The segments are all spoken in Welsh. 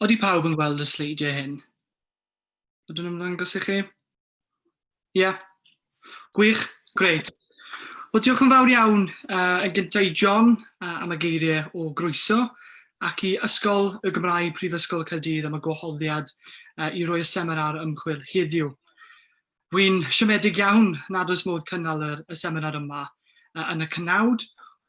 Odi pawb yn gweld y sleidiau hyn? Ydyn nhw'n ymddangos i chi? Ie. Yeah. Gwych, grêt. Wel, diolch yn fawr iawn yn gyntaf i John am y geiriau o groeso ac i Ysgol y Gymraeg Prifysgol Caerdydd am y gwahoddiad i roi y seminar ymchwil heddiw. Rwy'n siomedig iawn nad oes modd cynnal yr, y seminar yma yn y cynawd,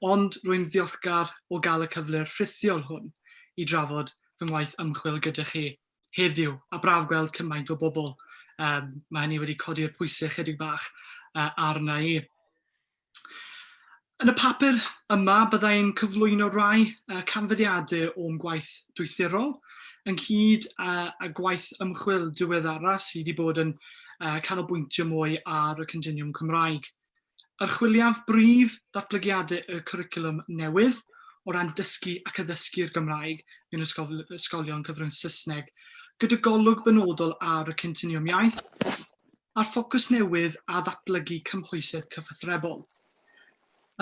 ond rwy'n ddiolchgar o gael y cyfle rhithiol hwn i drafod fy ngwaith ymchwil gyda chi heddiw, a braf gweld cymaint o bobl. Um, mae hynny wedi codi'r pwysau chydig bach arna i. Yn y papur yma, byddai'n cyflwyno rai canfyddiadau o'm gwaith doethurol, ynghyd â, â gwaith ymchwil diweddara sydd wedi bod yn canolbwyntio mwy ar y continwwm Cymraeg. Archwiliaf brif ddatblygiadau y cwricwlwm newydd o ran dysgu ac addysgu'r Gymraeg mewn ysgol, ysgolion cyfrwng Saesneg, gyda golwg benodol ar y continwwm iaith, a'r ffocws newydd ar ddatblygu cymhwysedd cyfathrebol.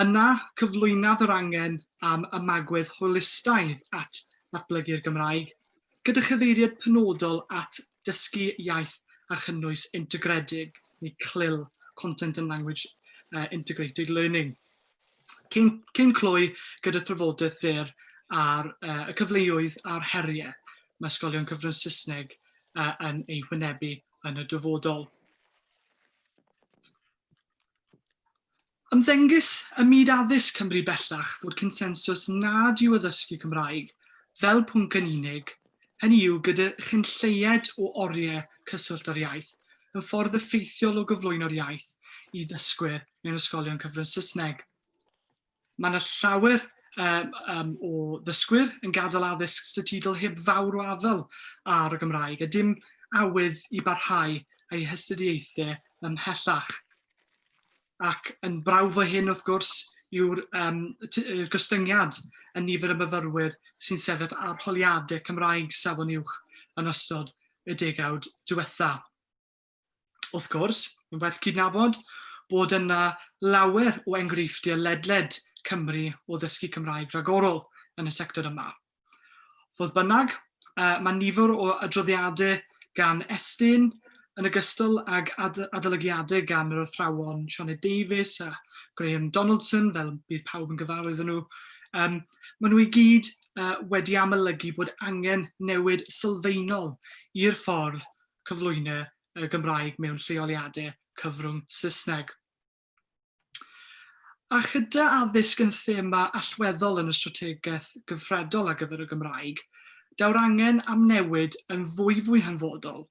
Yna, cyflwynaf yr angen am ymagwedd holistaidd at ddatblygu'r Gymraeg, gyda chyfeiriad penodol at dysgu iaith a chynnwys integredig, neu CLIL, Content and Language Integrated Learning. Cyn, cyn cloi gyda thrafodaeth fer ar y cyfleoedd a'r heriau mae ysgolion cyfrwng Saesneg yn eu hwynebu yn y dyfodol. Ymddengys ym myd addysg Cymru bellach fod consensws nad yw addysgu Cymraeg fel pwnc yn unig, hynny yw gyda chyn lleied o oriau cyswllt â'r iaith, yn ffordd effeithiol o gyflwyno'r iaith i ddysgwyr mewn ysgolion cyfrwng Saesneg. Mae yna llawer um, um, o ddysgwyr yn gadael addysg statudol heb fawr o afael ar y Gymraeg a dim awydd i barhau eu hastudiaethau ymhellach. Ac yn brawf o hyn, wrth gwrs, yw'r um, gostyngiad yn nifer y myfyrwyr sy'n sefyll arholiadau Cymraeg safon uwch yn ystod y degawd diwetha. Wrth gwrs, mae'n werth cydnabod bod yna lawer o enghreifftiau ledled Cymru o ddysgu Cymraeg ragorol yn y sector yma. Fodd bynnag, mae nifer o adroddiadau gan Estyn, yn ogystal ag ad adolygiadau gan yr athrawon Sioned Davies a Graham Donaldson, fel bydd pawb yn gyfarwydd â nhw, um, maen nhw i gyd wedi amlygu bod angen newid sylfaenol i'r ffordd cyflwyno y Gymraeg mewn lleoliadau cyfrwng Saesneg. A chyda addysg yn thema allweddol yn y strategaeth gyfredol ar gyfer y Gymraeg, daw'r angen am newid yn fwyfwy hanfodol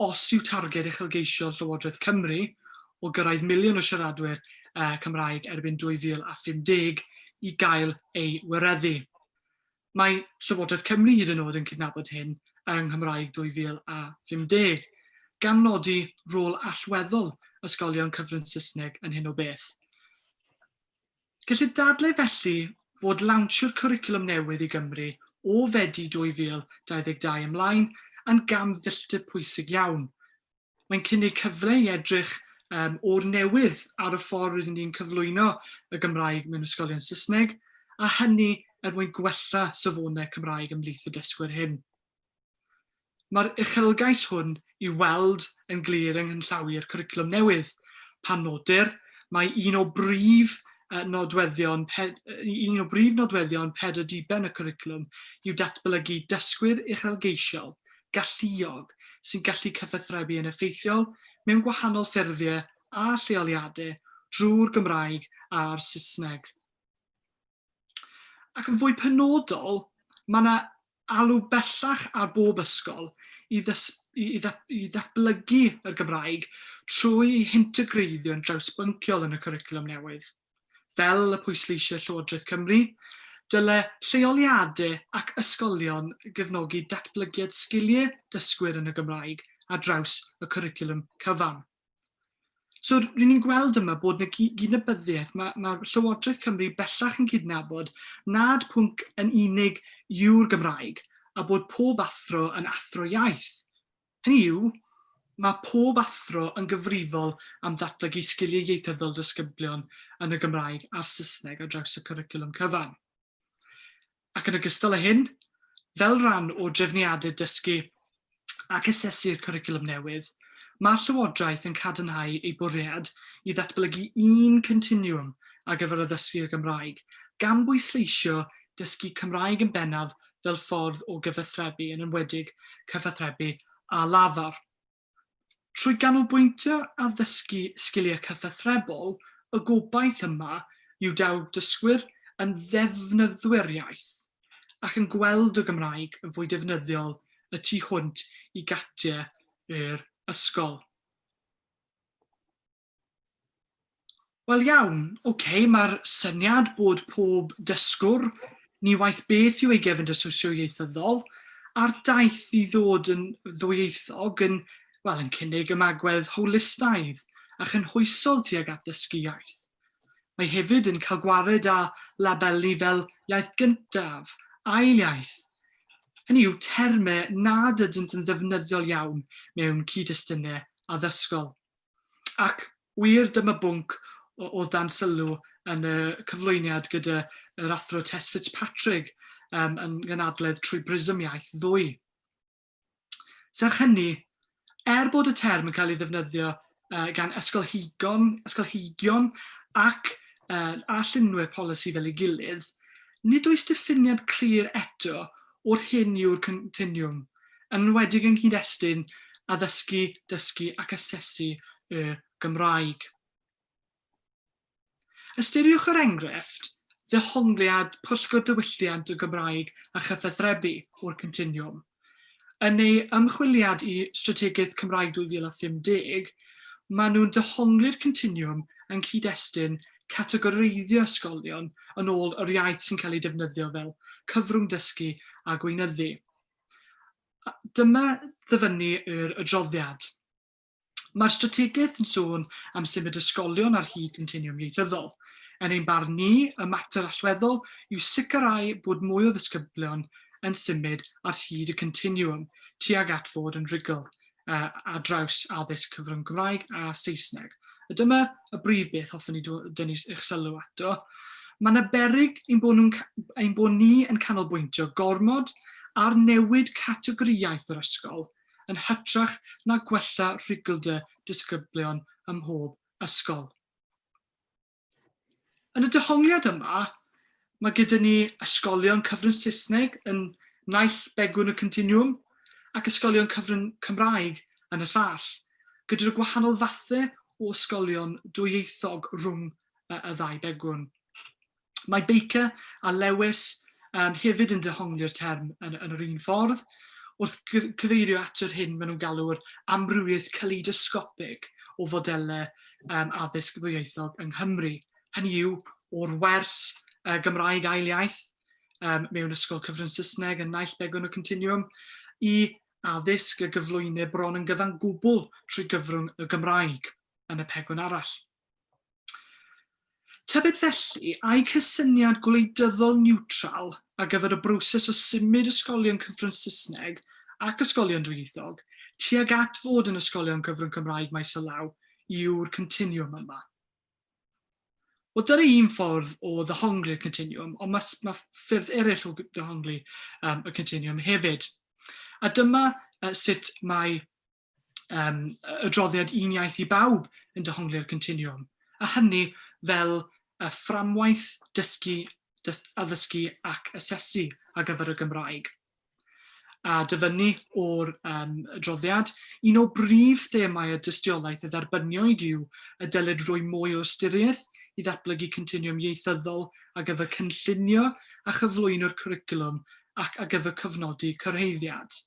os yw targed uchelgeisiol Llywodraeth Cymru o gyrraedd miliwn o siaradwyr Cymraeg erbyn 2050 i gael ei wireddu. Mae Llywodraeth Cymru hyd yn oed yn cydnabod hyn yng Nghymraeg 2050, gan nodi rôl allweddol ysgolion cyfrwng Saesneg yn hyn o beth. Gellir dadlau felly fod lawnsio'r cwricwlwm newydd i Gymru o Fedi 2022 ymlaen yn gam filltir pwysig iawn, Mae'n cynnig cyfle i edrych um, o'r newydd ar y ffordd rydyn ni'n cyflwyno y Gymraeg mewn ysgolion Saesneg, a hynny er mwyn gwella safonau Cymraeg ymhlith y dysgwyr hyn. Mae'r uchelgais hwn i weld yn glir yng nghynllawiau'r cwricwlwm newydd, pan nodir mai un o brif nodweddion, un o brif nodweddion pedr diben y cwricwlwm yw datblygu dysgwyr uchelgeisiol galluog sy'n gallu cyfathrebu yn effeithiol mewn gwahanol ffurfiau a lleoliadau drwy'r Gymraeg a'r Saesneg. Ac yn fwy penodol, mae yna alw bellach ar bob ysgol i, i, i, i ddatblygu yr Gymraeg trwy ei hintegreiddio'n drawsbynciol yn y cwricwlwm newydd. Fel y pwysleisiau Llywodraeth Cymru, dyle lleoliadau ac ysgolion gefnogi datblygiad sgiliau dysgwyr yn y Gymraeg ar draws y cwricwlwm cyfan. So, rŷn ni'n gweld yma bod yna gydnabyddiaeth, mae, mae Llywodraeth Cymru bellach yn cydnabod nad pwnc yn unig yw'r Gymraeg a bod pob athro yn athro iaith. Hynny yw, mae pob athro yn gyfrifol am ddatblygu sgiliau ieithyddol disgyblion yn y Gymraeg a'r Saesneg ar draws y cwricwlwm cyfan. Ac yn ogystal â hyn, fel rhan o drefniadau dysgu ac asesu'r cwricwlwm newydd, mae'r Llywodraeth yn cadarnhau ei bwriad i ddatblygu un continwwm ar gyfer addysgu y Gymraeg, gan bwysleisio dysgu Cymraeg yn bennaf fel ffordd o gyfathrebu, yn enwedig cyfathrebu ar lafar. Trwy ganolbwyntio ar ddysgu sgiliau cyfathrebol, y gobaith yma yw daw dysgwyr yn ddefnyddwyr iaith ac yn gweld y Gymraeg yn fwy defnyddiol y tu hwnt i gatiau yr ysgol. Wel iawn, ok, mae'r syniad bod pob dysgwr, ni waeth beth yw ei gefndir sosioieithyddol, ar daith i ddod yn ddwyieithog yn, wel, yn cynnig ymagwedd holistaidd a chynhwysol tuag at ddysgu iaith. Mae hefyd yn cael gwared â labeli fel iaith gyntaf, ail iaith, hynny yw termau nad ydynt yn ddefnyddiol iawn mewn cyd-destunau addysgol. Ac wir, dyma bwnc oedd dan sylw yn y cyflwyniad gyda yr Athro Tess Fitzpatrick um, yn gynadledd trwy brism iaith ddwy. Serch hynny, er bod y term yn cael ei ddefnyddio uh, gan ysgolheigon, ysgolheigion ac uh, a llunwyr polisi fel ei gilydd, nid oes diffiniad clir eto o'r hyn yw'r continwwm yn enwedig yng nghyd-destun addysgu, dysgu ac asesu y Gymraeg. Ystyriwch yr enghraifft, ddehongliad Pwyllgor Diwylliant y Gymraeg a Chyfathrebu o'r continwwm. Yn ei ymchwiliad i Strategaeth Cymraeg 2050, maen nhw'n dehongli'r continwwm yng nghyd-destun categoreiddio ysgolion yn ôl yr iaith sy'n cael ei defnyddio fel cyfrwng dysgu a gweinyddu. Dyma ddyfynnu yr adroddiad. Mae'r strategaeth yn sôn am symud ysgolion ar hyd continwwm ieithyddol. Yn ein barn ni, y mater allweddol yw sicrhau bod mwy o ddisgyblion yn symud ar hyd y continwwm tuag at fod yn rhugl ar draws addysg cyfrwng Cymraeg a Saesneg. A dyma y brif beth hoffwn i dynnu eich sylw ato. Mae yna beryg ein bod, nhw'n, ein bod ni yn canolbwyntio gormod ar newid categori iaith yr ysgol yn hytrach na gwella rhuglder disgyblion ym mhob ysgol. Yn y dehongliad yma, mae gyda ni ysgolion cyfrwng Saesneg yn naill begwn y continwwm ac ysgolion cyfrwng Cymraeg yn y llall, gyda'r gwahanol fathau o ysgolion dwyieithog rhwng y ddau begwn. Mae Baker a Lewis um, hefyd yn dehongli'r term yn, yn yr un ffordd, wrth cyfeirio at yr hyn maen nhw'n galw'r amrywiaeth kaleidosgopig o fodelau um, addysg ddwyieithog yng Nghymru. Hynny yw, o'r wers uh, Gymraeg ail iaith um, mewn ysgol cyfrwng Saesneg yn naill begwn y continuum, i addysg y gyflwynir bron yn gyfan gwbl trwy gyfrwng y Gymraeg yn y pegwn arall. Tybed felly, ai cysyniad gwleidyddol niwtral ar gyfer y broses o symud ysgolion cyfrwng Saesneg ac ysgolion dwyieithog tuag at fod yn ysgolion cyfrwng Cymraeg maes o law yw'r continwwm yma? Wel, dyna un ffordd o ddehongli'r continwwm, ond mae, mae ffyrdd eraill o ddehongli um, y continwwm hefyd. A dyma uh, sut mae um, adroddiad Un Iaith i Bawb yn dehongli'r continwwm, a hynny fel y fframwaith dysgu, dys, addysgu ac asesu ar gyfer y Gymraeg. A dyfynnu o'r um, adroddiad, un o brif themâu y dystiolaeth y dderbyniwyd yw y dylid rhoi mwy o ystyriaeth i ddatblygu continwwm ieithyddol ar gyfer cynllunio a chyflwyno'r cwricwlwm ac ar gyfer cofnodi cyrhaeddiad.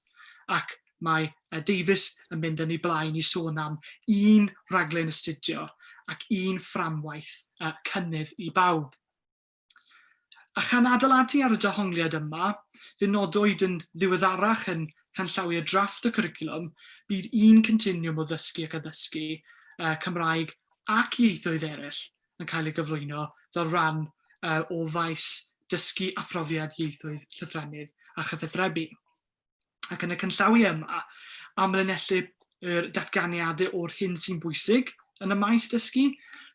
Ac Mae Davies yn mynd yn ei blaen i sôn am un rhaglen astudio ac un fframwaith cynnydd i bawb. A chan adeiladu ar y dehongliad yma, fe nodwyd yn ddiweddarach yn canllawiau drafft y cwricwlwm, bydd un continwwm o ddysgu ac addysgu Cymraeg ac ieithoedd eraill yn cael ei gyflwyno fel rhan o faes dysgu a phrofiad ieithoedd llythrennedd a chyfathrebu. Ac yn y canllawiau yma, amlinellu yr datganiadau o'r hyn sy'n bwysig yn y maes dysgu,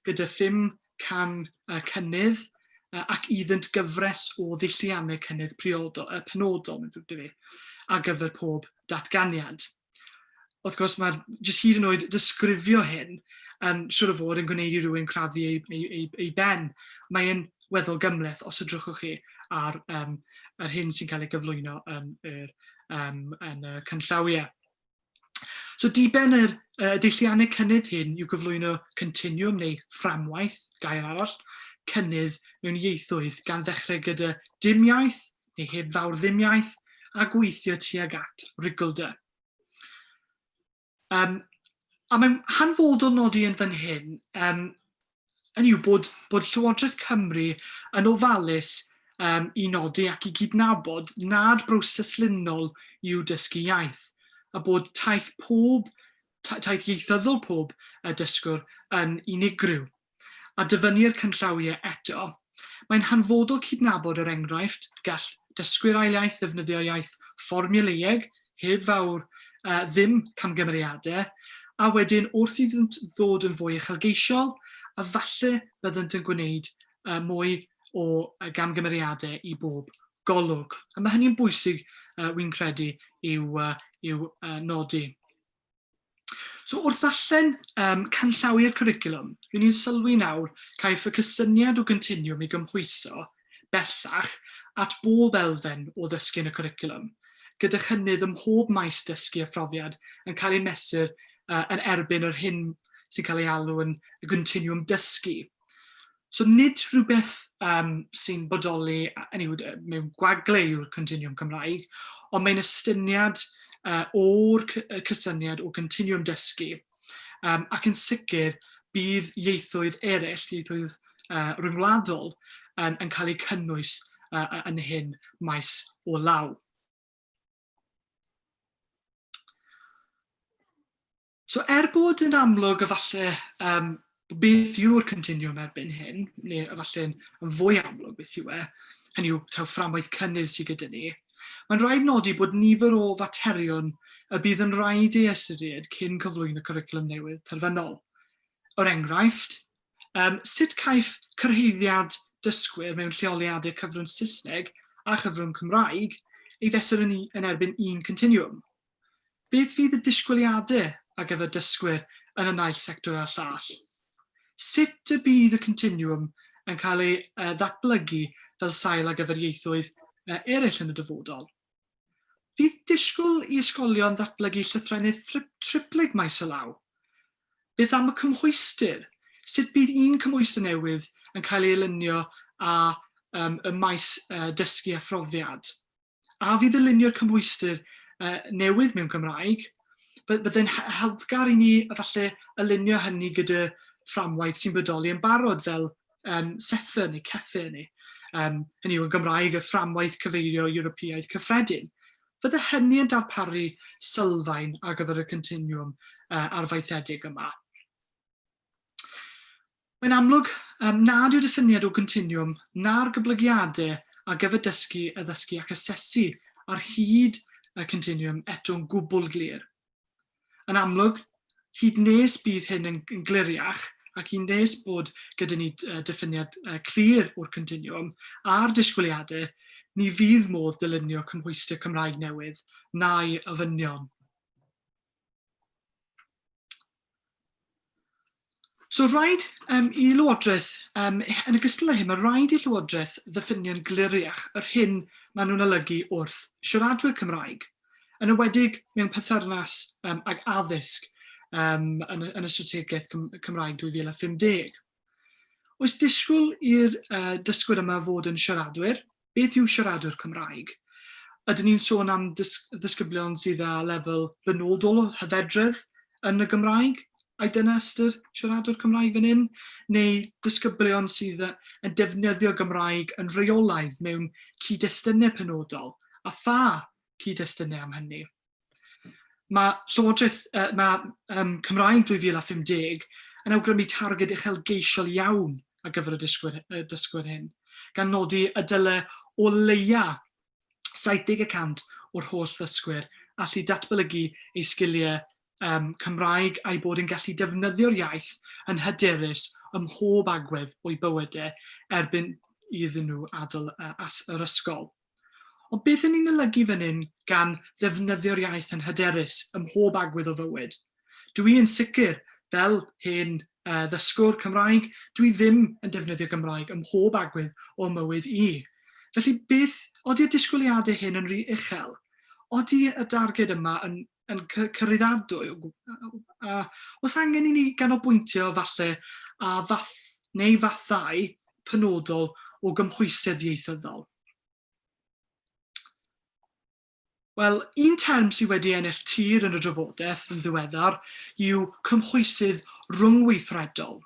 gyda phum cam cynnydd. ac iddynt gyfres o ddulliannau cynnydd priodol, penodol, mae'n ddrwg 'da fi, ar gyfer pob datganiad. Wrth gwrs, mae'r jyst hyd yn oed disgrifio hyn yn siŵr o fod yn gwneud i rywun crafu ei, ei, ei, ei ben. Mae'n weddol gymhleth os edrychwch chi ar um, yr hyn sy'n cael ei gyflwyno yn, yr, um, yn y canllawiau. So diben yr dulliannau cynnydd hyn yw gyflwyno continwwm neu fframwaith, gair arall, cynnydd mewn ieithoedd gan ddechrau gyda dim iaith neu heb fawr ddim iaith a gweithio tuag at ruglder. Um, a mae'n hanfodol nodi yn fan hyn, um, hynny yw bod, bod Llywodraeth Cymru yn ofalus um, i nodi ac i gydnabod nad broses linol yw dysgu iaith, a bod taith pob, taith ieithyddol pob y dysgwr yn unigryw. A dyfynnu'r canllawiau eto, mae'n hanfodol cydnabod er enghraifft, gall dysgwyr ail iaith ddefnyddio iaith fformiwläeg heb fawr uh, ddim camgymeriadau, a wedyn wrth iddynt ddod yn fwy uchelgeisiol, a falle byddant yn gwneud uh, mwy o gamgymeriadau i bob golwg. A mae hynny'n bwysig, uh, wy'n credu, i'w, uh, i'w uh, nodi. So wrth ddarllen um, canllawiau'r cwricwlwm, ry'n ni'n sylwi nawr caiff y cysyniad o gontiniwm ei gymhwyso bellach at bob elfen o ddysgu yn y cwricwlwm, gyda chynnydd ym mhob maes dysgu a phrofiad yn cael ei mesur uh, yn erbyn yr hyn sy'n cael ei alw yn y gontiniwm dysgu. So nid rhywbeth um, sy'n bodoli hynny yw, mewn gwagle yw'r continwwm Cymraeg, ond mae'n estyniad uh, o'r cysyniad o continwwm dysgu, um, ac yn sicr bydd ieithoedd eraill, ieithoedd uh, rhyngwladol, yn, yn cael eu cynnwys uh, yn hyn maes o law. So er bod yn amlwg efallai um, beth yw'r continwwm erbyn hyn, neu efallai yn, yn fwy amlwg beth yw e, hynny yw taw fframwaith cynnydd sydd gyda ni, mae'n rhaid nodi bod nifer o faterion y bydd yn rhaid ei ystyried cyn cyflwyno cwricwlwm newydd terfynol. Er enghraifft, um, sut caiff cyrhaeddiad dysgwyr mewn lleoliadau cyfrwng Saesneg a chyfrwng Cymraeg ei fesur yn, yn erbyn un continwwm? Beth fydd y disgwyliadau ar gyfer dysgwyr yn y naill sector a'r llall? Sut y bydd y continwwm yn cael ei ddatblygu fel sail ar gyfer ieithoedd eraill yn y dyfodol? Fydd disgwyl i ysgolion ddatblygu llythrennedd triphlyg maes o law? Beth am y cymhwyster? Sut bydd un cymhwyster newydd yn cael ei alinio â y maes dysgu a phrofiad? A fydd dylunio'r cymhwyster uh, newydd mewn Cymraeg, byddai'n helpgar i ni falle alinio hynny gyda fframwaith sy'n bodoli yn barod fel um, CEFR neu CEFR neu um, hynny yw yn Gymraeg y fframwaith cyfeirio Ewropeaidd cyffredin. Fydde hynny yn darparu sylfaen ar gyfer y continwwm uh, arfaethedig yma. Mae'n amlwg um, nad yw'r diffiniad o gontiniwm na'r goblygiadau ar gyfer dysgu, addysgu ac asesu ar hyd y continwwm eto'n gwbl glir. Yn amlwg, hyd nes bydd hyn yn, yn gliriach ac hyd nes bod gyda ni diffiniad clir o'r continwwm a'r disgwyliadau, ni fydd modd dylunio cymhwyster Cymraeg newydd na'i ofynion. So rhaid um, i Lywodraeth, um, yn ogystal â hyn, mae rhaid i Llywodraeth ddiffinio'n gliriach yr hyn maen nhw'n olygu wrth siaradwyr Cymraeg, yn enwedig mewn perthynas um, ag addysg um, yn, yn y Strategaeth Cymraeg 2050. Oes disgwyl i'r uh, dysgwyr yma fod yn siaradwyr? Beth yw siaradwr Cymraeg? Ydyn ni'n sôn am ddisgyblion sydd â lefel benodol o hyfedredd yn y Gymraeg? Ai dyna ystyr siaradwr Cymraeg fan hyn? Neu disgyblion sydd yn defnyddio Gymraeg yn rheolaidd mewn cyd-destunau penodol? A pha cyd-destunau am hynny? Mae Llywodraeth, uh, mae um, Cymraeg 2050 yn awgrymu targed uchelgeisiol iawn ar gyfer y dysgwyr, y dysgwyr hyn, gan nodi y dyle o leia 70 y cant o'r holl ddysgwyr allu datblygu eu sgiliau um, Cymraeg a'i bod yn gallu defnyddio'r iaith yn hyderus ym mhob agwedd o'i bywydau erbyn iddyn nhw adael yr ysgol. Ond beth 'yn ni'n olygu fan hyn gan ddefnyddio'r iaith yn hyderus ym mhob agwedd o fywyd? Dw i yn sicr, fel hen uh, ddysgwr Cymraeg, dw i ddim yn defnyddio Gymraeg ym mhob agwedd o mywyd i. Felly beth, ody'r disgwyliadau hyn yn rhy uchel? Odi y darged yma yn, yn cyraeddadwy? A oes angen i ni ganolbwyntio falle a fath neu fathau penodol o gymhwysedd ieithyddol? Wel, un term sydd wedi ennill tir yn y drafodaeth yn ddiweddar yw cymhwysydd rhyngweithredol,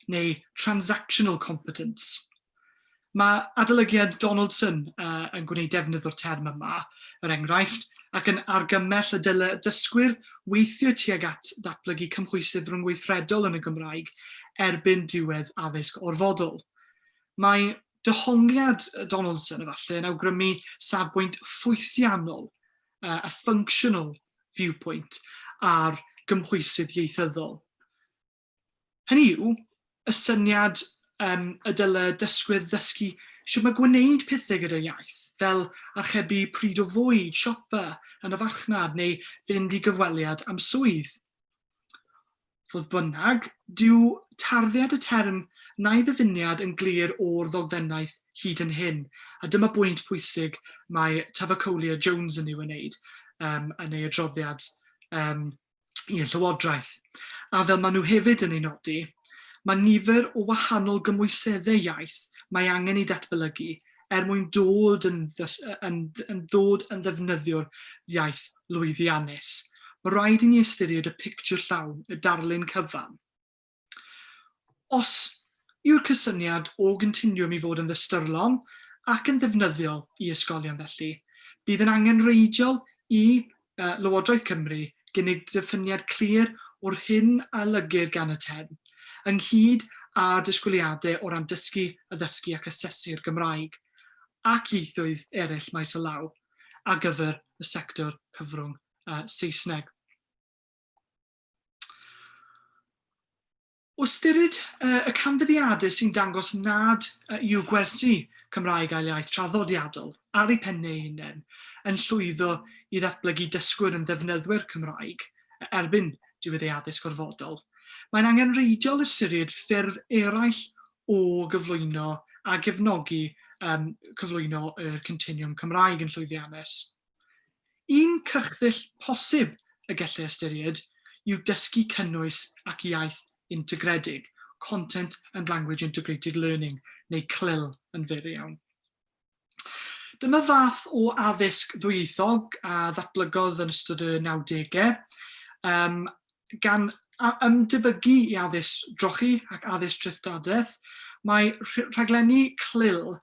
neu transactional competence. Mae adolygiad Donaldson uh, yn gwneud defnydd o'r term yma, er enghraifft, ac yn argymell y dyle dysgwyr weithio tuag at ddatblygu cymhwysydd rhyngweithredol yn y Gymraeg erbyn diwedd addysg orfodol. Mae dehongliad Donaldson efallai yn awgrymu safbwynt ffwythiannol, a functional viewpoint, ar gymhwysydd ieithyddol. Hynny yw, y syniad um, y dyle dysgwyr ddysgu shwt mae gwneud pethau gyda iaith, fel archebu pryd o fwyd, siopa yn y farchnad neu fynd i gyfweliad am swydd. Fodd bynnag, dyw tarddiad y term na'i ddyfyniad yn glir o'r ddogfennaeth hyd yn hyn, a dyma bwynt pwysig mae Tavakoli a Jones yn ei wneud um, yn ei adroddiad um, i'r Llywodraeth. A fel maen nhw hefyd yn ei nodi, mae nifer o wahanol gymwyseddau iaith mae angen eu datblygu er mwyn dod yn, yn, yn, dod yn ddefnyddiwr iaith lwyddiannus. Mae rhaid i ni ystyried y pictiwr llawn, y darlun cyfan. Os yw'r cysyniad o gontiniwm i fod yn ddystyrlon ac yn ddefnyddiol i ysgolion felly, bydd yn angenrheidiol i uh, Lywodraeth Cymru gynnig diffiniad clir o'r hyn a olygir gan y term, ynghyd â'r disgwyliadau o ran dysgu, addysgu ac asesu'r Gymraeg, ac ieithoedd eraill maes o law, ar gyfer y sector cyfrwng uh, Saesneg. O ystyried uh, y canfyddiadau sy'n dangos nad uh, yw gwersi Cymraeg ail iaith traddodiadol ar eu pennau eu hunain yn llwyddo i ddatblygu dysgwyr yn ddefnyddwyr Cymraeg erbyn diwedd ei addysg orfodol, mae'n angenrheidiol ystyried ffyrdd eraill o gyflwyno a gefnogi um, cyflwyno yr continiwm Cymraeg yn llwyddiannus. Un cyrchddull posib y gellir ystyried yw dysgu cynnwys ac iaith integredig, Content and Language Integrated Learning, neu CLIL yn fyr iawn. Dyma fath o addysg ddwyieithog a ddatblygodd yn ystod y 90au, um, gan ymdebygu i addysg drochi ac addysg treftadaeth. Mae rhaglenni CLIL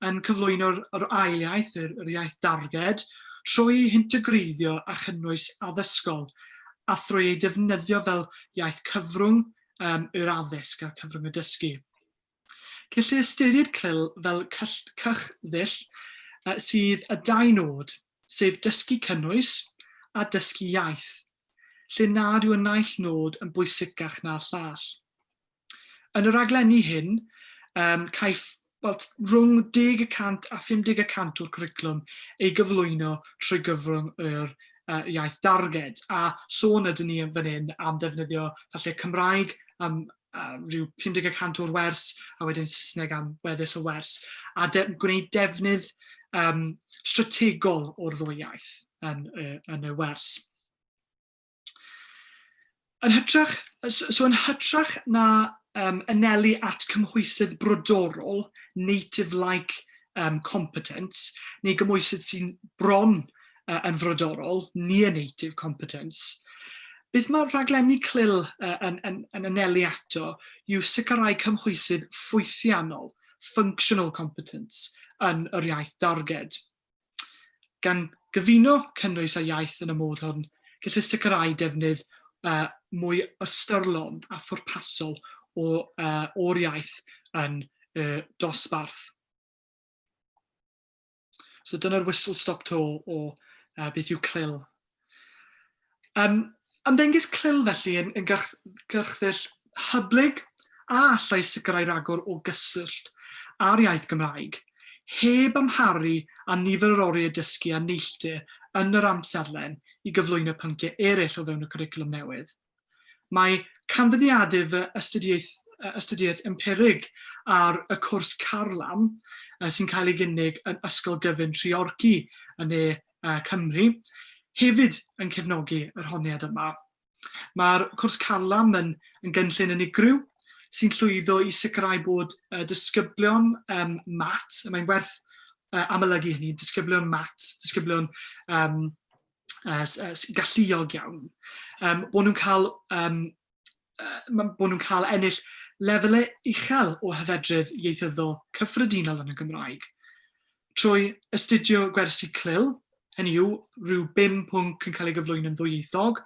yn cyflwyno'r yr ail iaith, yr, yr iaith darged, trwy ei hintegreiddio â chynnwys addysgol a thrwy ei defnyddio fel iaith cyfrwng um, yr addysg a cyfrwng y dysgu. Gellir ystyried CLIL fel cylchddull sydd â dau nod, sef dysgu cynnwys a dysgu iaith, lle nad yw y naill nod yn bwysicach na'r llall. Yn y rhaglenni hyn, um, caiff wel, rhwng 10 y cant a 50 y cant o'r cwricwlwm ei gyflwyno trwy gyfrwng yr uh, iaith darged. A sôn ydyn ni fan hyn am ddefnyddio falle Cymraeg am rhyw 50 y cant o'r wers, a wedyn Saesneg am weddill y wers, a de gwneud defnydd um, strategol o'r ddwy iaith yn, yn y wers. Yn hytrach, so yn hytrach na um, anelu at cymhwysydd brodorol, native-like um, competence, neu gymhwysydd sy'n bron uh, yn frodorol, near native competence, beth mae rhaglenni CLIL uh, yn, yn, yn anelu ato yw sicrhau cymhwysydd ffwythiannol, functional competence, yn yr iaith darged. Gan gyfuno cynnwys a iaith yn y modd hwn, gellir sicrhau defnydd uh, mwy ystyrlon a phwrpasol o, uh, o'r iaith yn y dosbarth. So dyna'r whistle stop tour o uh, beth yw CLIL. Um, ymddengys CLIL felly yn, yn gyrch, gyrchddull hyblyg a allai sicrhau rhagor o gyswllt a'r iaith Gymraeg, heb amharu ar nifer yr oriau dysgu a neilltuir yn yr amserlen i gyflwyno pynciau eraill o fewn y cwricwlwm newydd. Mae canfyddiadau fy astudiaeth, astudiaeth empirig ar y cwrs carlam sy'n cael ei gynnig yn Ysgol Gyfun Treorci yn ne Cymru hefyd yn cefnogi yr honiad yma. Mae'r cwrs carlam yn, yn gynllun unigryw sy'n llwyddo i sicrhau bod uh, disgyblion um, mat, mae'n werth uh, amlygu hynny, disgyblion mat, disgyblion um, uh, galluog iawn, um, bod nhw'n cael, um, uh, bod nhw'n cael ennill lefelau uchel o hyfedredd ieithyddol cyffredinol yn y Gymraeg. Trwy astudio gwersi CLIL, hynny yw, rhyw bum pwnc yn cael ei gyflwyno'n ddwyieithog,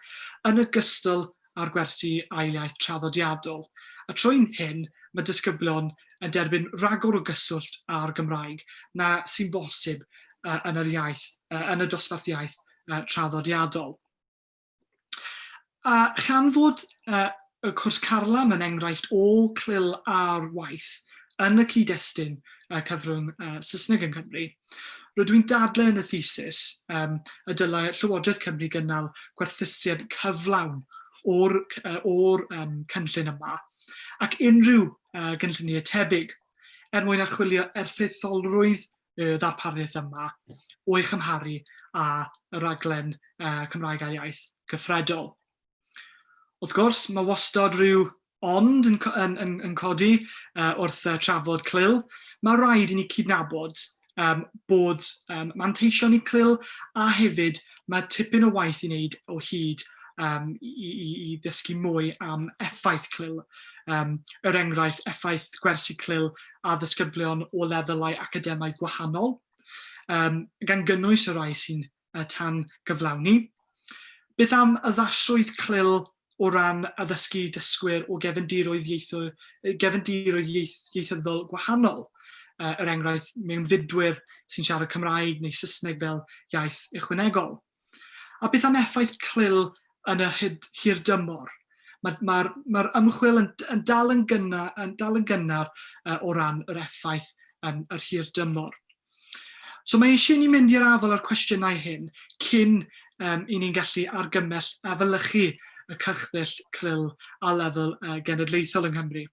yn ogystal â'r gwersi ail iaith traddodiadol. A trwy hyn, mae disgyblion yn derbyn rhagor o gyswllt â'r Gymraeg na sy'n bosib yn yr iaith, yn y dosbarth iaith traddodiadol. A chan fod y cwrs carlam yn enghraifft o CLIL ar waith yn y cyd-destun cyfrwng Saesneg yng Nghymru, rydw i'n dadlau yn y thesis um, y dylai Llywodraeth Cymru gynnal gwerthusiad cyflawn o'r, or um, cynllun yma ac unrhyw uh, gynlluniau tebyg er mwyn archwilio erffeithiolrwydd y ddarpariaeth yma o'i chymharu â y raglen uh, Cymraeg ail iaith gyffredol. Wrth gwrs, mae wastad rhyw ond yn, yn, yn, yn codi uh, wrth uh, trafod CLIL. Mae rhaid i ni cydnabod um, bod um, manteision i CLIL a hefyd mae tipyn o waith i wneud o hyd um, i, i, i ddysgu mwy am effaith CLIL. Um, er enghraifft, effaith gwersi CLIL a ddisgyblion o lefelau academaidd gwahanol, um, gan gynnwys y rhai sy'n uh, tan gyflawni. Beth am addasrwydd CLIL o ran addysgu dysgwyr o gefndiroedd, ieitho, gefndiroedd ieith, ieithyddol gwahanol, uh, er enghraifft mewnfudwyr sy'n siarad Cymraeg neu Saesneg fel iaith ychwanegol? A beth am effaith CLIL yn y hyd, hir dymor? Mae'r mae, mae ymchwil yn, yn, dal yn, gynnar, yn dal yn gynnar uh, o ran yr effaith yn yr hir dymor. So mae eisiau ni mynd i'r afael â'r cwestiynau hyn cyn um, i ni'n gallu argymell efelychu y cyrchddull CLIL a lefel uh, genedlaethol yng Nghymru.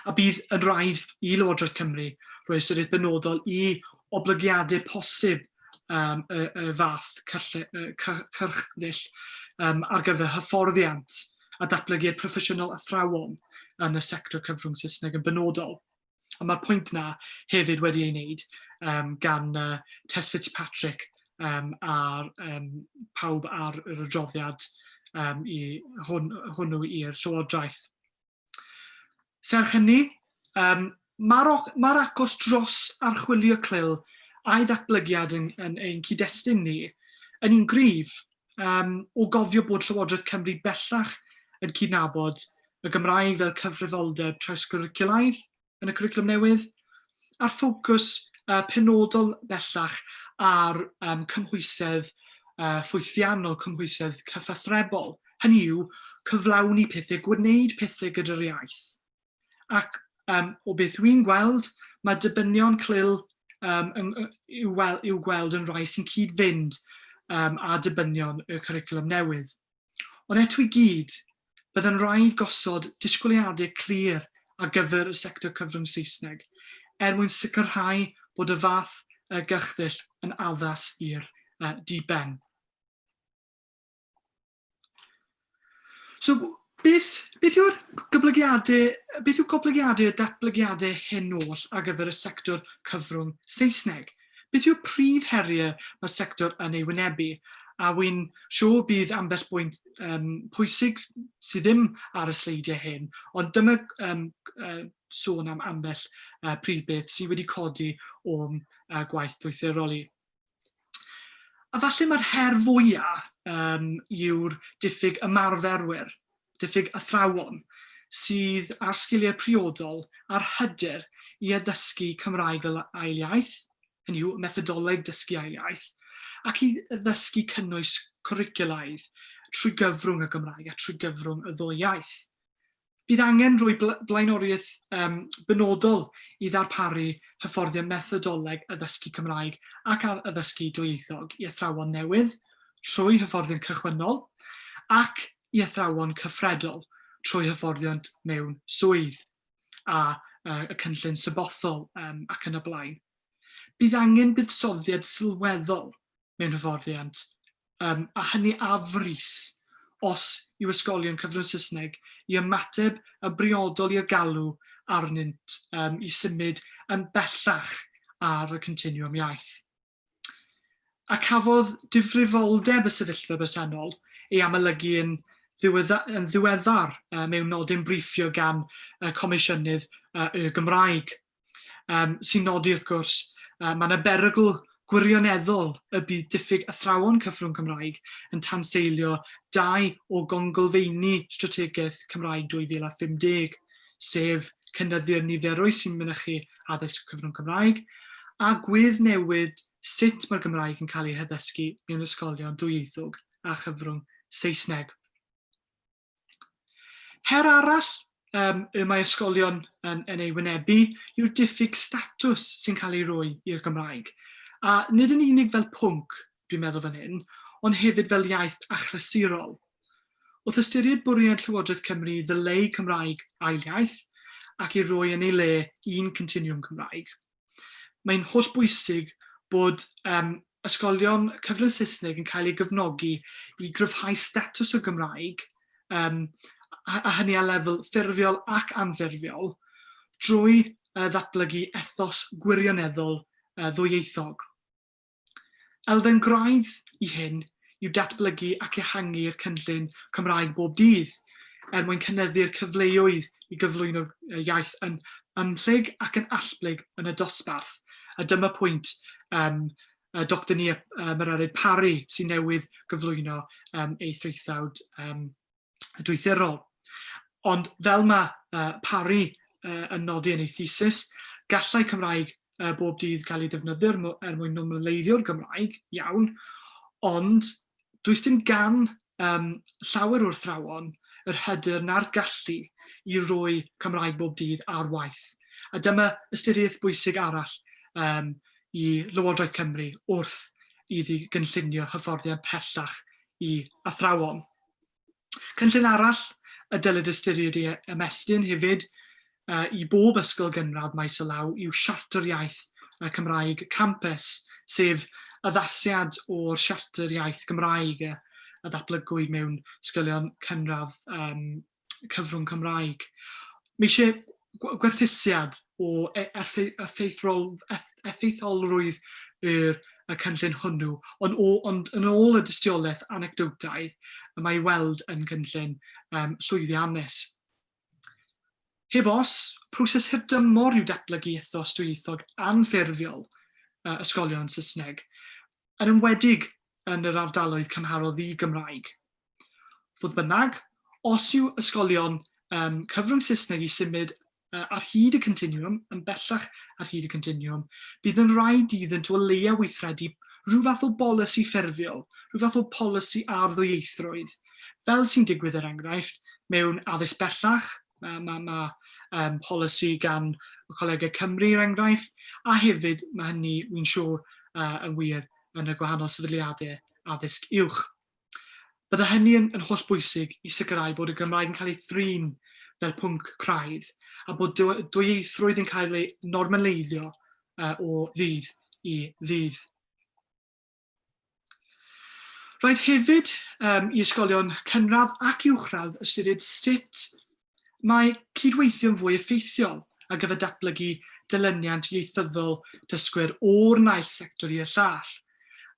A bydd yn rhaid i Lywodraeth Cymru roi ystyriaeth benodol i oblygiadau posib um, y, y fath cyrchddull um, ar gyfer hyfforddiant a datblygiad proffesiynol athrawon yn y sector cyfrwng Saesneg yn benodol. A mae'r pwynt na hefyd wedi ei wneud um, gan uh, Tess Fitzpatrick um, a'r um, pawb ar yr adroddiad um, i hwn, hwnnw i'r Llywodraeth. Serch hynny, um, mae'r ma agos dros archwilio CLIL a'i ddatblygiad yn, yn ein cyd-destun ni yn un gryf, um, o gofio bod Llywodraeth Cymru bellach yn cydnabod y Gymraeg fel cyfrifoldeb trawsgwricwlaidd yn y cwricwlwm newydd, a'r ffocws uh, penodol bellach ar um, cymhwysedd uh, ffwythiannol, cymhwysedd cyfathrebol. Hynny yw, cyflawni pethau, gwneud pethau gyda'r iaith. Ac um, o beth dwi'n gweld, mae dybynion CLIL um, yn, i'w, wel, i'w gweld yn rhai sy'n cyd-fynd um, â dybynion y cwricwlwm newydd. Ond eto i gyd, byddai'n rhaid gosod disgwyliadau clir ar gyfer y sector cyfrwng Saesneg er mwyn sicrhau bod y fath gyrchddull yn addas i'r diben. So, beth, beth yw'r goblygiadau, beth yw goblygiadau y datblygiadau hyn oll ar gyfer y sector cyfrwng Saesneg? Beth yw'r prif heriau mae'r sector yn ei wynebu? A wy'n siŵr bydd ambell bwynt um, pwysig sydd ddim ar y sleidiau hyn, ond dyma um, uh, sôn am ambell uh, prif beth sydd wedi codi o'm uh, gwaith doethurol i. A falle mae'r her fwyaf um, yw'r diffyg ymarferwyr, diffyg athrawon sydd â'r sgiliau priodol a'r hyder i addysgu Cymraeg fel ail iaith, hynny yw, methodoleg dysgu ail iaith, ac i ddysgu cynnwys cwricwlaidd trwy gyfrwng y Gymraeg a trwy gyfrwng y ddwy iaith. Bydd angen rhoi blaenoriaeth um, benodol i ddarparu hyfforddiant methodoleg addysgu Cymraeg ac addysgu dwyieithog i athrawon newydd trwy hyfforddiant cychwynnol ac i athrawon cyfredol trwy hyfforddiant mewn swydd a uh, y cynllun sabothol um, ac yn y blaen. Bydd angen buddsoddiad sylweddol mewn hyfforddiant, um, a hynny ar frys, os yw ysgolion cyfrwng Saesneg i ymateb yn briodol i'r galw arnynt um, i symud yn bellach ar y continwwm iaith. A cafodd difrifoldeb y sefyllfa bresennol ei amlygu yn, ddiwedda, yn ddiweddar uh, mewn nodyn briffio gan y Comisiynydd uh, y Gymraeg. um, sy'n nodi wrth gwrs, mae yna berygl gwirioneddol y bydd diffyg athrawon cyfrwng Cymraeg yn tanseilio dau o gongylfeini strategaeth Cymraeg 2050, sef cynyddu'r niferoedd sy'n mynychu addysg cyfrwng Cymraeg, a gweddnewid sut mae'r Gymraeg yn cael ei haddysgu mewn ysgolion dwyieithog a chyfrwng Saesneg. Her arall um, y mae ysgolion yn, yn ei wynebu yw'r diffyg statws sy'n cael ei roi i'r Gymraeg. A nid yn unig fel pwnc, dwi'n meddwl fan hyn, ond hefyd fel iaith achlysurol. Wrth ystyried bwriad Llywodraeth Cymru i ddileu Cymraeg ail iaith ac i roi yn ei le un continwwm Cymraeg, Mae'n hollbwysig bod um, ysgolion cyfrwng Saesneg yn cael ei gefnogi i gryfhau statws y Gymraeg, um, a, a hynny ar lefel ffurfiol ac anffurfiol, drwy uh, ddatblygu ethos gwirioneddol uh, ddwyieithog. Elfen graidd i hyn yw datblygu ac ehangu'r cynllun Cymraeg Bob Dydd er mwyn cynyddu'r cyfleoedd i gyflwyno'r iaith yn ymhlyg ac yn allblyg yn y dosbarth. A dyma pwynt um, Doctor Nia Mererid Parry sy'n newydd gyflwyno um, ei thraethawd um, dwythurol. Ond fel mae uh, Parry uh, yn nodi yn ei thesis, gallai Cymraeg uh, bob dydd cael ei ddefnyddio er, er mwyn normaleiddio'r Gymraeg, iawn, ond does dim gan um, llawer o'r athrawon yr hyder na'r gallu i roi Cymraeg bob dydd ar waith. A dyma ystyriaeth bwysig arall um, i Lywodraeth Cymru wrth iddi gynllunio hyfforddiant pellach i athrawon. Cynllun arall y dylid ystyried ei ymestyn hefyd uh, i bob ysgol gynradd maes o law yw Siarter Iaith y Cymraeg Campus, sef addasiad o'r Siarter Iaith Gymraeg a ddatblygwyd mewn ysgolion cynradd um, cyfrwng Cymraeg. Mae eisiau gwerthusiad o e-, effeithiolrwydd yr y cynllun hwnnw, ond, o, ond yn ôl y dystiolaeth anecdotaidd, y mae i weld yn cynllun um, llwyddiannus. Heb os, proses hirdymor yw datblygu ethos dwyieithog anffurfiol uh, ysgolion Saesneg, yn enwedig yn yr ardaloedd cymharol ddi-Gymraeg. Fodd bynnag, os yw ysgolion um, cyfrwng Saesneg i symud uh, ar hyd y continwwm, yn bellach ar hyd y continwwm, bydd yn rhaid iddynt o leia weithredu rhyw fath o bolisi ffurfiol, rhyw fath o polisi ar ddwyieithrwydd, fel sy'n digwydd er enghraifft mewn addysg bellach, mae ma, ma, um, polisi gan y Colegau Cymru er enghraifft, a hefyd mae hynny, wy'n siŵr, uh, yn wir yn y gwahanol sefydliadau addysg uwch. Bydde hynny yn, yn hollbwysig i sicrhau bod y Gymraeg yn cael ei thrin fel pwnc craidd a bod dwyieithrwydd yn cael ei normaleiddio uh, o ddydd i ddydd. Rhaid hefyd um, i ysgolion cynradd ac uwchradd ystyried sut Mae cydweithio'n fwy effeithiol ar gyfer datblygu dilyniant ieithyddol dysgwyr o'r naill sector i'r llall,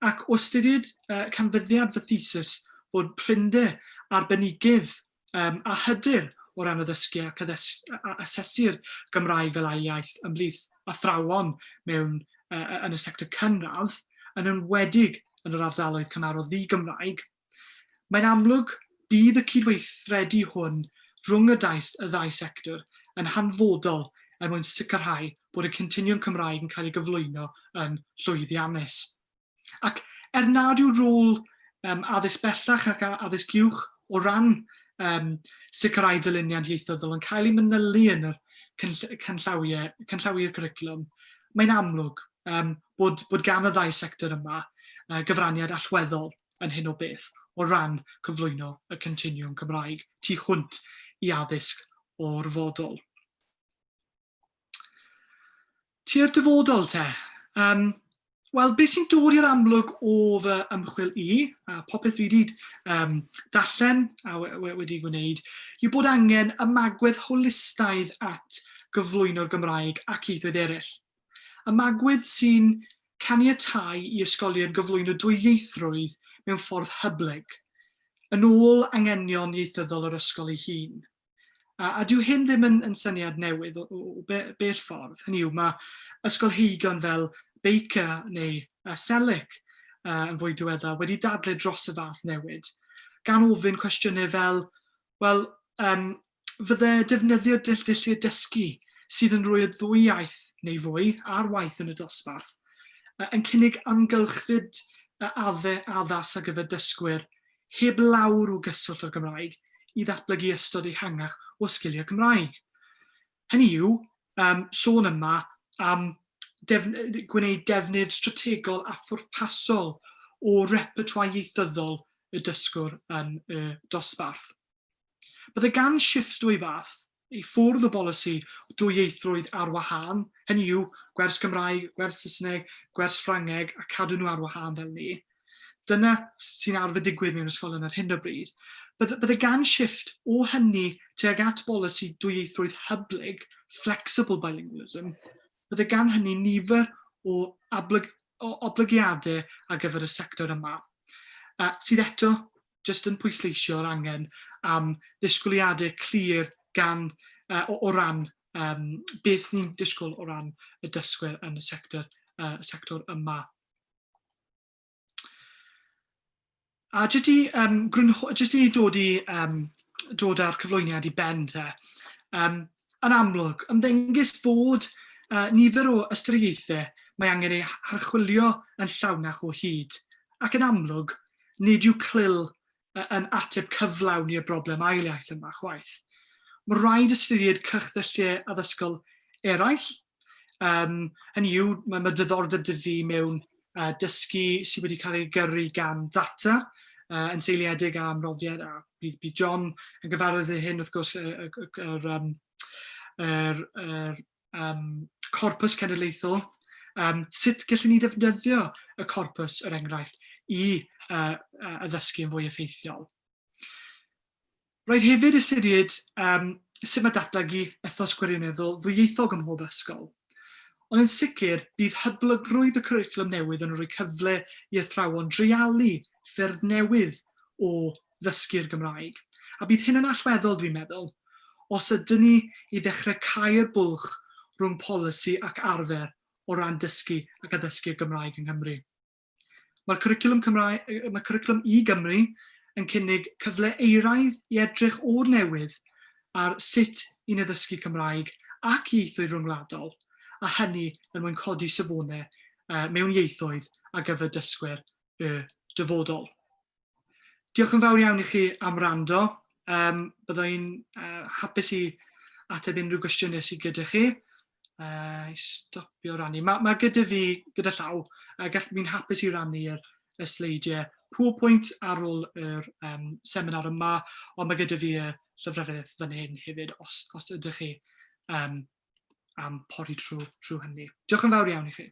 ac o ystyried canfyddiad fy thesis fod prinder arbenigedd um, a hyder o ran addysgu ac asesu'r Gymraeg fel ail iaith ymhlith athrawon mewn, uh, yn y sector cynradd, yn enwedig yn yr ardaloedd cymharol ddi-Gymraeg, Mae'n amlwg, bydd y cydweithredu hwn rhwng y dau, y ddau sector yn hanfodol er mwyn sicrhau bod y continwwm Cymraeg yn cael ei gyflwyno yn llwyddiannus. Ac er nad yw rôl um, addysg bellach ac addysg uwch o ran um, sicrhau dyluniad ieithyddol yn cael ei manylu yn yr canllawiau, canllawiau'r cwricwlwm, mae'n amlwg um, bod, bod gan y ddau sector yma uh, gyfraniad allweddol yn hyn o beth o ran cyflwyno y continiwm Cymraeg tu hwnt i addysg orfodol. Tua'r dyfodol te. Um, Wel, beth sy'n dod i'r amlwg o fy ymchwil i, a popeth dwi wedi um, darllen a we we wedi gwneud, yw bod angen ymagwedd holistaidd at gyflwyno'r Gymraeg ac ieithoedd eraill. Ymagwedd sy'n caniatáu i ysgolion gyflwyno dwyieithrwydd mewn ffordd hyblyg, yn ôl angenion ieithyddol yr ysgol ei hun. A, a dyw hyn ddim yn, yn syniad newydd o, o, o be, bell ffordd. Hynny yw, mae ysgolheigion fel Baker neu uh, Selick uh, yn fwy diweddar wedi dadle dros y fath newid, gan ofyn cwestiynau fel, wel, um, fydde defnyddio dull dulliau dysgu sydd yn rhoi y ddwy iaith neu fwy ar waith yn y dosbarth, yn cynnig amgylchfyd adde addas ar gyfer dysgwyr heb lawr o gyswllt â'r Gymraeg i ddatblygu ystod ehangach o sgiliau Cymraeg. Hynny yw, um, sôn yma am defn gwneud defnydd strategol a phwrpasol o repertoire ieithyddol y dysgwr yn y dosbarth. Byddai gan shifft o'i fath i ffwrdd o bolisi dwyieithrwydd ar wahân, hynny yw, gwers Gymraeg, gwers Saesneg, gwers Ffrangeg, a cadw nhw ar wahân fel 'ny. Dyna sy'n arfer digwydd mewn ysgolion ar hyn o bryd. Bydde, bydde gan shifft o hynny tuag at bolisi dwyieithrwydd hyblyg, flexible bilingualism, bydde gan hynny nifer o ablyg, o oblygiadau ar gyfer y sector yma, uh, sydd eto jyst yn pwysleisio'r angen am ddisgwyliadau clir gan, uh, o, o ran um, beth ni'n disgwyl o ran y dysgwyr yn y sector, uh, sector yma. A jyst i, um, grynho, jyst i dod i um, dod â'r cyflwyniad i ben te, um, yn amlwg, ymddengys bod uh, nifer o ystyriaethau mae angen eu harchwilio yn llawnach o hyd, ac yn amlwg, Nid yw CLIL yn ateb cyflawn i'r broblem ail iaith yma chwaith. Mae rhaid ystyried cylchddulliau addysgol eraill. Um, hynny yw, mae, mae diddordeb dy fi mewn uh, dysgu sydd wedi cael ei gyrru gan ddata uh, yn seiliedig ar mrofiad a bydd, bydd John yn gyfarwydd â hyn wrth gwrs yr, yr, um, yr, yr um, corpus cenedlaethol, um, sut gallwn ni ddefnyddio y corpus, er enghraifft, i uh, addysgu yn fwy effeithiol. Rhaid hefyd ystyried um, sut mae datblygu ethos gwirioneddol ddwyieithog ym mhob ysgol. Ond yn sicr, bydd hyblygrwydd y cwricwlwm newydd yn rhoi cyfle i athrawon dreialu ffyrdd newydd o ddysgu'r Gymraeg. A bydd hyn yn allweddol, dwi'n meddwl, os ydyn ni i ddechrau cau'r bwlch rhwng polisi ac arfer o ran dysgu ac addysgu'r Gymraeg yng Nghymru. Mae'r cwricwlwm, Cymraeg, mae cwricwlwm i Gymru yn cynnig cyfle eiraidd i edrych o'r newydd ar sut i'n addysgu Cymraeg ac ieithoedd rhyngwladol, a hynny er mwyn codi safonau mewn ieithoedd ar gyfer dysgwyr y dyfodol. Diolch yn fawr iawn i chi am wrando. Um, bydda i'n uh, hapus i ateb unrhyw gwestiynau sydd gyda chi. Uh, i stopio rannu. Mae, mae gyda fi, gyda llaw, uh, gall, fi'n hapus i rannu yr, y sleidiau PowerPoint ar ôl yr um, seminar yma, ond mae gyda fi y llyfryddiaeth fan hyn hefyd, os, os ydych chi um, am pori trwy, trwy hynny. Diolch yn fawr iawn i chi.